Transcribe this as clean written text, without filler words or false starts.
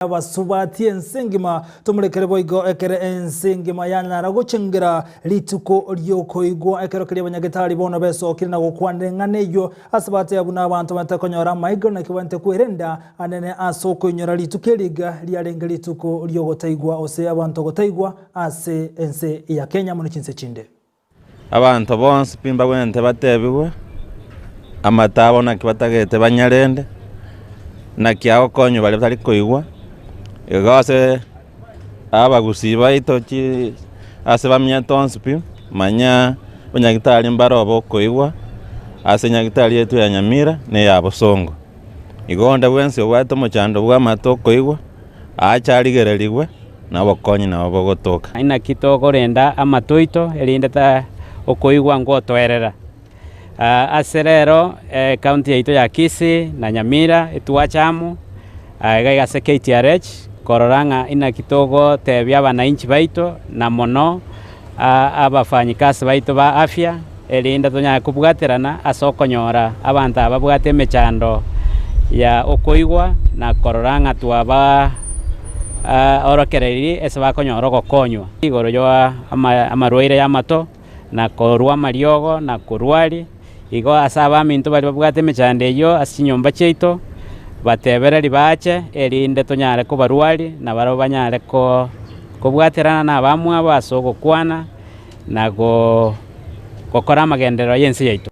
Abasubati ense engima tomorekere boigo ekero ense engima yanyara gochengera rituko riokoigwa ekero keria abanyagetari bono besokire na gokwanera eng'ana eyio ase bateba buna abanto banyete konyora amaiga naki banyete kwerenda anene ase okoinyora rituko eri iga riarenge rituko riogotaigwa ose abanto gotaigwa ase ense ya Kenya amo ne chinse chinde. Abanto bonsi pi mbagwenerete batebigwe amato abo naki batagete banyarende, naki agokonywa baria batari koigwa, igo ase abagusii baito chi ase bamenyete onsi pi, manya abanyagitari mbare obokoigwa ase nyagitari yaito ya Nyamira na eya Bosongo. Igo onde bwensi obwate omochando bwa amato okoigwa, aache arigererigwe. na obokonyi nabo bogotoka. Inaki tokorenda amato aito, erinde ta okoigwa ngotoerera. Ase rero ecounty yaito ya Kisii na Nyamira etwacha amo iga iga ase KTRH korora ng'a inaki togotebia abananchi baito na mono abafanyikazi baito ba afya erinde tonyare kobwaterana ase okonyora abanto aba babwate emechando ya okoigwa na korora ng'a twaba orokereiri ase bakonyora ogokonywa igoro ya amarwaire y'amato na korwa amariogo na korwaria. Igo ase abaminto baria babwate emechando eyio ase chinyomba chiaito, batebererie bache, erinde tonyare kobarwaria, na barabwo banyare kobwaterana nabamwabo ase ogokwana na gokora amagenderero y'ense yaito.